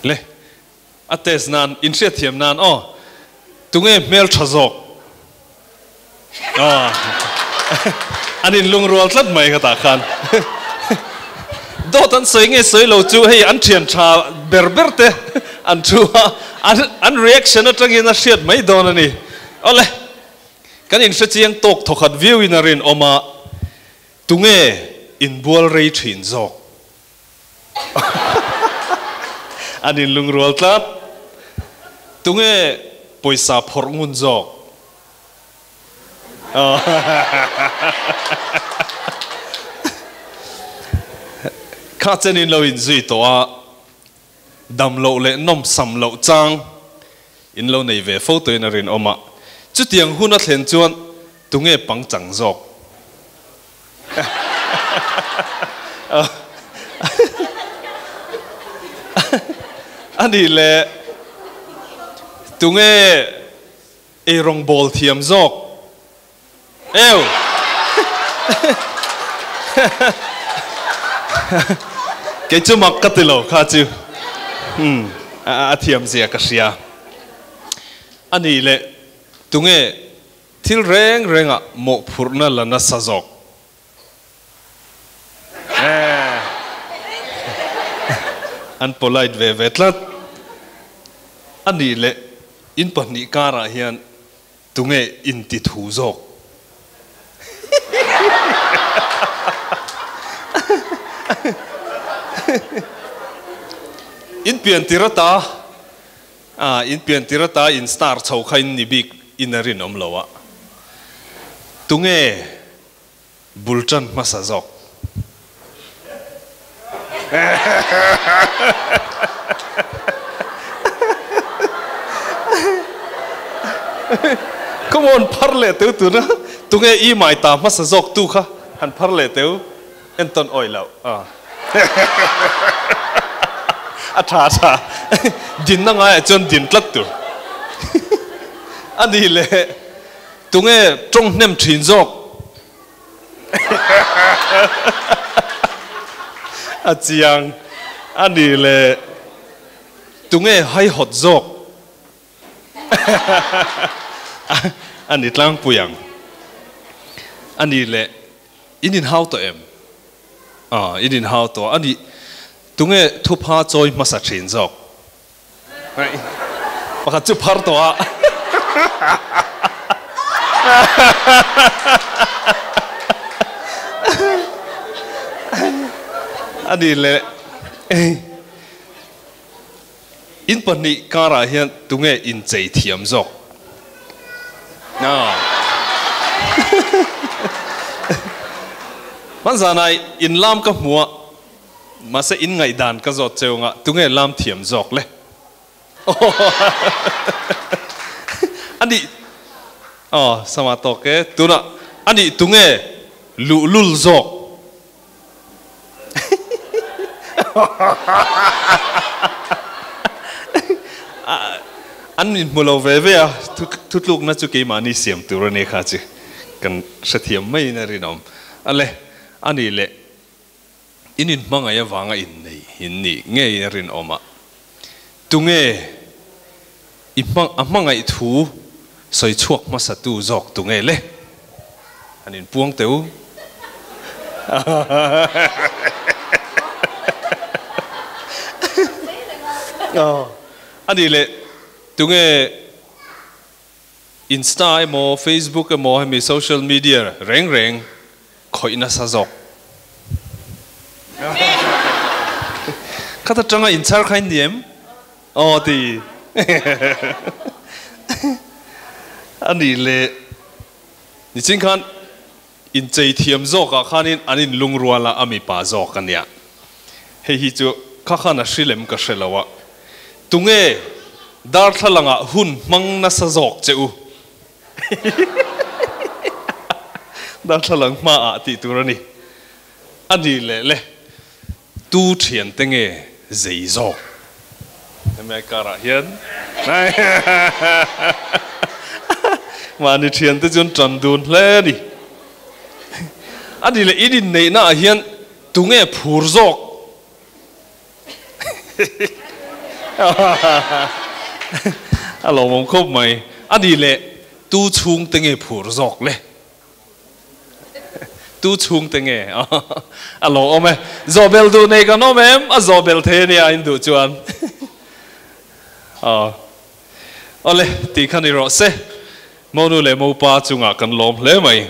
Le a test nan in hriatthiam nan aw tunge hmel tha zawk aw an in lungrual tlat mai ka tah khan dawt an sawi nge sawi lo chu hei an thian tha ber ber te an thu a an an reaction atangin a hriat mai dawn a ni awle kan in hrechiang tawk thawkhat viau in a rinawm a tunge inbual rei thin zawk. An in lungrual tlat. Tunge pawisa phawrh ngun zawk? Kha chen in lo in zui tawh a, dam loh leh nawmsam loh chang in lo nei ve fo tawhin a rinawm a. Chutiang hun a thlen chuan tunge pangchang zawk? A nih leh tunge eirawng bawl thiam zawk? Eu! Kei chu mak ka ti lo kha chu a thiam zia ka hria. A nih leh tunge Thil reng rengah mawhphurhna la nasa zawk. An polite ve ve tlat. A nih leh in pahnih karah hian tunge inti thu zawk? In pian tir ata A, in pian tir ata in star chho kha in ni bik in a rinawm lo a. Tunge bul tan hmasa zawk? Come on, phar leh teu tuna. Tunge i mai ta hmasa zawk tu kha han phar leh teu. Entawn awih loh a. A tha a tha. Dinna ngaiah chuan din tlat tur. A ni le, tunge tawng hnem thin zawk? A chiang. A ni le, tunge haihawt zawk? A ni tlangpui ang. A ni le, In inhau tawh em? Aw, in inhau tawh a nih. Tunge thupha chawi hmasa thin zawk? Pakhat chu phar tawh a. A nih leh in pahnih karah hian tunge inchei thiam zawk? Hman zanah in lam ka hmu a, mahse in ngaihdan ka zawt cheu anga tunge lam thiam zawk le? A nih, aw sama tawk e, tunah a nih tunge luhlul zawk? An min hmu lo ve ve a, thutlukna chu keimahni siam tur a ni kha chu kan hrethiam maiin a rinawm. Ale, a nih leh in inhmangaih avanga innei in nih ngei a rinawm a, tunge i a hmangaih thu sawi chhuak hmasatu zawk tunge le? Han inpuang teh u. A nih leh tunge Insta emaw Facebook emaw hemi social media reng reng khawih nasa zawk. Khat atanga inchhar kha in ni em? Aw ti. A nih leh nichin khan inchei thiam zawkah khanin an inlungrual a, a mipa zawk a nia. Hei hi chu kha khan a hri lem ka hre lo a. Tunge darthlalangah hun hmang nasa zawk che u? Darthlalang hmaah tih tur a ni. A ni leh le, tu thiante nge zei zawk? Hemi karah hian mahni thiante chu an tan dun hle a ni. A ni leh, in inneihna ah hian tunge phur zawk? A lawmawm khawp mai. A nih leh tu chhung te nge phur zawk le? Tu chhung te nge? A lawmawm e. Zawhbel duh nei kan awm em? A zawhbel thei a nia in duh chuan. Aw. Awle, tih kha ni rawh se. Monu leh Mopa chungah kan lawm hle mai.